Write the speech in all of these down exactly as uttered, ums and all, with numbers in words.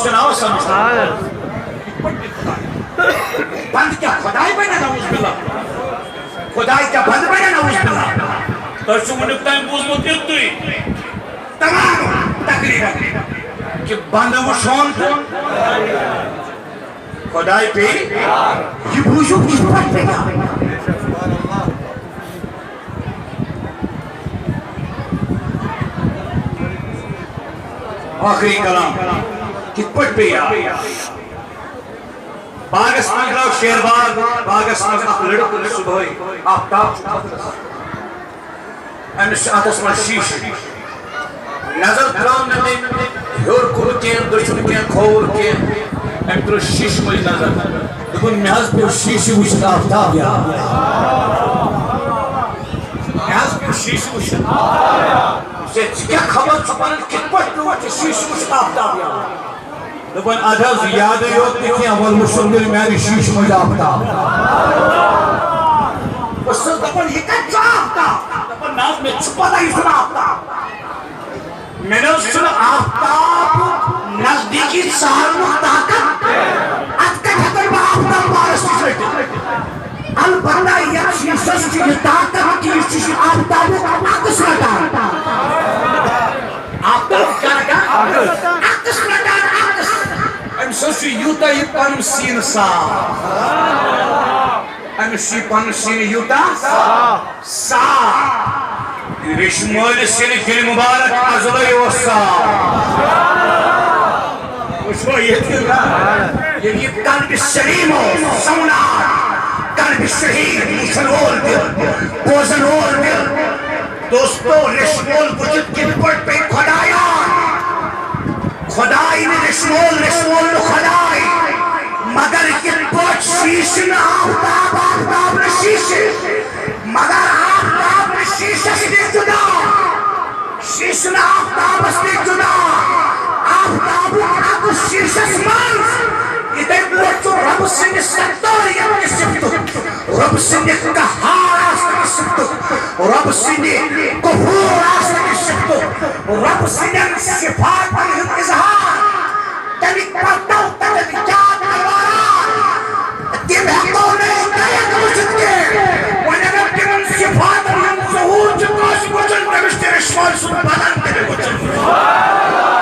چھُنہٕ آسان۔ بنٛدٕ کیٛاہ خۄداے بَنہِ؟ نعوذ باللہ۔ خۄداے کیٛاہ بنٛدٕ بَنہِ؟ نعوذ باللہ۔ تۄہہِ چھُو وٕنیُک تام بوٗزمُت یُتُے تمام تقریٖباً کہِ بنٛدٕ وٕچھون تہٕ خۄداے پیٚیہِ۔ یہِ بوٗزِو، یہِ کِتھ پٲٹھۍ پیٚیہِ؟ ٲخری کلام کِتھ پٲٹھۍ پیٚیہِ؟ باغس منٛز درٛاو شیر باغ، باغس منٛز اکھ لڑکہٕ صبحٲے آفتاب چھُ وۄتھان۔ أمِس چھُ اَتھَس منٛز شیٖشہٕ۔ نظر ترٛٲو نہٕ تٔمۍ ہیوٚر کُن کینٛہہ، دٔچھُن کینٛہہ، کھووُر کینٛہہ۔ أمۍ ترٛٲو شیٖشہٕ مٔنٛزۍ نظر۔ دوٚپُن، "مےٚ حظ پیوٚو شیٖشہٕ وٕچھِتھ آفتاب یاد۔ مےٚ حظ پیوٚو شیٖشہٕ وٕچھِتھ آفتاب یاد۔" ژےٚ، ژٕ کیٛاہ خبر چھُ پَنُن کِتھ پٲٹھۍ پیوٚو ژےٚ شیٖشہٕ وٕچھِتھ آفتاب یاد؟ دوٚپُن، "اَدٕ حظ، یادٕے یوت نہٕ کینٛہہ، وَلہٕ وٕچھُن تیٚلہِ میٛانہِ شیٖشہٕ منٛز آفتاب۔" بہٕ چھُسَس دَپان، یہِ کَتہِ چھُ آفتاب؟ دَپان، "نہ حظ، مےٚ تہِ چھُ پَتہ، یہِ چھُنہٕ آفتاب۔ مےٚ نہ حظ چھُنہٕ آفتاب نزدیٖکی ژھارنُک طاقت۔ اَتھ کَتہِ ہٮ۪کَن بہٕ آفتاب پانَس نِش رٔٹِتھ؟" البتہ یتھ شیٖشس چھُ یہِ طاقت کہِ یہِ چھُ آفتابُک عکس رٹان۔ آفتاب کیٛاہ رٹان؟ عکس۔ عکس رٹان، عکس۔ أمِس حظ چھُ یوٗتاہ یہِ پنُن سیٖنہٕ صاف۔ أمِس چھُ یہِ پنُن سیٖنہٕ یوٗتاہ صاف۔ ریشمٲلِس ییٚلہِ دِل مُبارک اَزلَے اوس صاف۔ وٕچھو ییٚتہِ، ییٚلہِ یہِ قلبِ سلیم اوس، سونار، قلبِ شہید، وٕچھن وول دِل، بوزن وول دِل۔ دوستو، ریشمول وٕچھِتھ کِتھ پٲٹھۍ پیٚیہِ خۄدایان؟ خۄداے نہٕ ریشمول، ریشمول نہٕ خۄداے۔ مگر یِتھ پٲٹھۍ شیٖشہٕ نہٕ آفتاب، آفتاب نہٕ شیٖشہٕ، مگر آفتاب نہٕ شیٖشس نِش جُدا، شیٖشہٕ نہٕ آفتابس نِش جُدا، آفتابُک عکس شیٖشس منٛز۔ یِتھے پٲٹھۍ چھُ رۄبہٕ سٕنٛدِ ستٲریت کہِ صفتُک، رۄبہٕ سٕنٛدِ قہار آسنہٕ کہِ صفتُک، رۄبہٕ سٕنٛدِ غفور آسنہٕ کہِ صفتُک، رۄبہٕ سٕنٛدٮ۪ن صفاتن ہُنٛد اظہار۔ تَمِکۍ پرتو تَتٮ۪ن کیٛاہ تلوارا؟ تِم ہٮ۪کو نہٕ أسۍ ڈایریکٹ وٕچھِتھ کینٛہہ۔ وۄنۍ اگر تِمن صفاتن ہُنٛد ظہوٗر چھُ کٲنٛسہِ وٕچھُن، تٔمِس چھُ رِشوت سُنٛد بدن تہِ وٕچھُن۔ نعرہ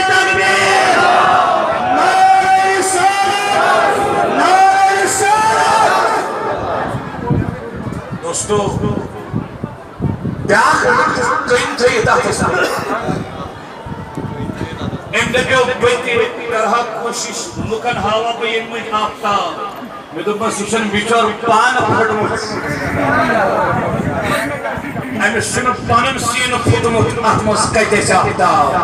تکبیر! نعرہ رسالت! نعرہ رسالت! دوستو، بیٛاکھ لُکھ کٔنۍ تھٲیِتھ اَتھَس منٛز۔ أمۍ دَپیو، "بہٕ تہِ کَرٕ ہا کوٗشِش، لُکَن ہاوہا بہٕ ییٚمہِ مٔنٛزۍ آفتاب۔" مےٚ دوٚپمَس، "یہِ چھُنہٕ بِچور پانہٕ پھٔٹمُت۔ أمِس چھُنہٕ پَنُن سیٖنہٕ پھُٹمُت، اَتھ منٛز کَتہِ آسہِ آفتاب؟"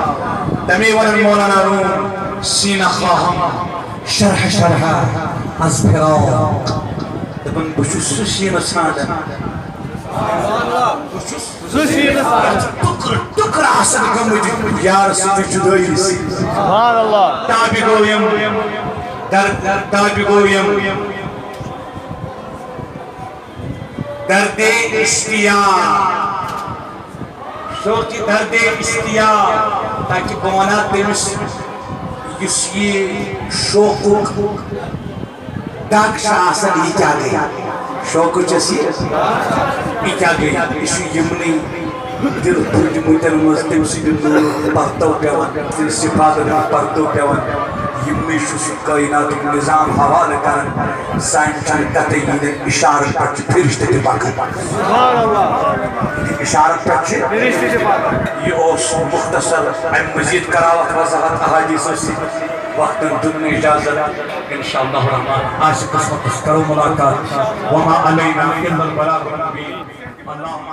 تَمے وَنان مولانا روٗم، "سینہ خواہم شرح شرح از فراق۔" دَپان، بہٕ چھُس سُہ سیٖنہٕ ژھانٛڈان۔ بہٕ چھُس سُہ سیٖنہٕ ژھانٛڈان۔ ٹُکرٕ ٹُکرٕ آسان گٔمٕتۍ یارٕ سۭتۍ جُدٲیی سۭتۍ۔ سبحان اللہ۔ تابع گوٚو یِم، در-، تابع گوٚو یِم۔ دردِ اشتیاق۔ شوقِ دردِ اشتیاق، تاکہِ بہٕ وَنہٕ ہا تٔمِس، یُس یہِ شوقُک دَگ چھِ آسان، یہِ کیٛاہ گٔے؟ شوقٕچ یۄس یہِ، یہِ کیٛاہ گٔے؟ یہِ چھُ یِمنٕے دِل پھٕٹمٕتٮ۪ن منٛز تٔمۍ سٕنٛدِ نوٗرُک پرتو پٮ۪وان، تٔمۍ صفاتن ہُنٛد پرتو پٮ۪وان۔ یِمنٕے چھُ سُہ کٲیناتُک نظام حوالہٕ کران۔ سانہِ چھنہٕ کتھٕے، یِہنٛدٮ۪ن اشارن پٮ۪ٹھ چھِ فرشتہٕ تہِ پکان۔ سبحان اللہ۔ یِہنٛدٮ۪ن اشارن پٮ۪ٹھ چھِ فرشتہٕ تہِ پکان۔ یہِ اوس مختصر، امہِ مزید کرو اتھ وضاحت احادیثو سۭتۍ۔ وقتن دیُت نہٕ اجازت۔ انشاءاللہ الرحمن آسہِ قسمتس کرو ملاقات۔ وما علینا الا البلاغ المبین۔ اللہم